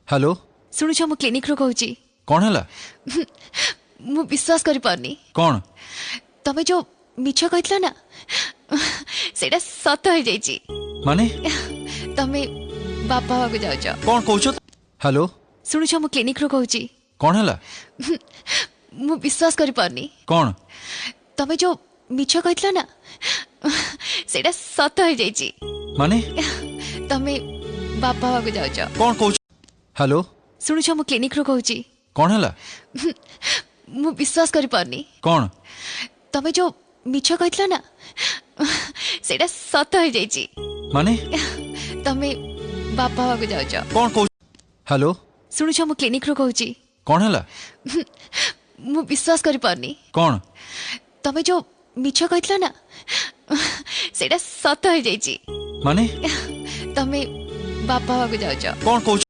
Hello. ଶୁଣୁଛ, ମୁଁ କ୍ଲିନିକ୍ରୁ କହୁଛି। କ'ଣ ହେଲା? ମୁଁ ବିଶ୍ୱାସ କରିପାରୁନି। କ'ଣ? ତମେ ଯୋଉ ମିଛ କହିଥିଲ ନା, ସେଇଟା ସତ ହେଇଯାଇଛି। ମାନେ? ତମେ ବାପା ହବାକୁ ଯାଉଛ। କ'ଣ କହୁଛ? ହ୍ୟାଲୋ। ଶୁଣୁଛ, ମୁଁ କ୍ଲିନିକ୍ରୁ କହୁଛି। କ'ଣ ହେଲା? ମୁଁ ବିଶ୍ୱାସ କରିପାରୁନି। କ'ଣ? ତମେ ଯୋଉ ମିଛ କହିଥିଲ ନା, ସେଇଟା ସତ ହେଇଯାଇଛି। ମାନେ? ତମେ ବାପା ହବାକୁ ଯାଉଛ। କ'ଣ କହୁଛ? ହ୍ୟାଲୋ। ଶୁଣୁଛ, ମୁଁ କ୍ଲିନିକ୍ରୁ କହୁଛି। କ'ଣ ହେଲା? ମୁଁ ବିଶ୍ୱାସ କରିପାରୁନି। କ'ଣ? ତମେ ଯୋଉ ମିଛ କହିଥିଲ ନା, ସେଇଟା ସତ ହେଇଯାଇଛି। ମାନେ? ତମେ ବାପା ହବାକୁ ଯାଉଛ। କ'ଣ କହୁଛ? ହ୍ୟାଲୋ। ଶୁଣୁଛ, ମୁଁ କ୍ଲିନିକ୍ରୁ କହୁଛି। କ'ଣ ହେଲା? ମୁଁ ବିଶ୍ୱାସ କରିପାରୁନି। କ'ଣ? ତମେ ଯୋଉ ମିଛ କହିଥିଲ ନା, ସେଇଟା ସତ ହେଇଯାଇଛି। ମାନେ? ତମେ ବାପା ହବାକୁ ଯାଉଛ। କ'ଣ କହୁଛ?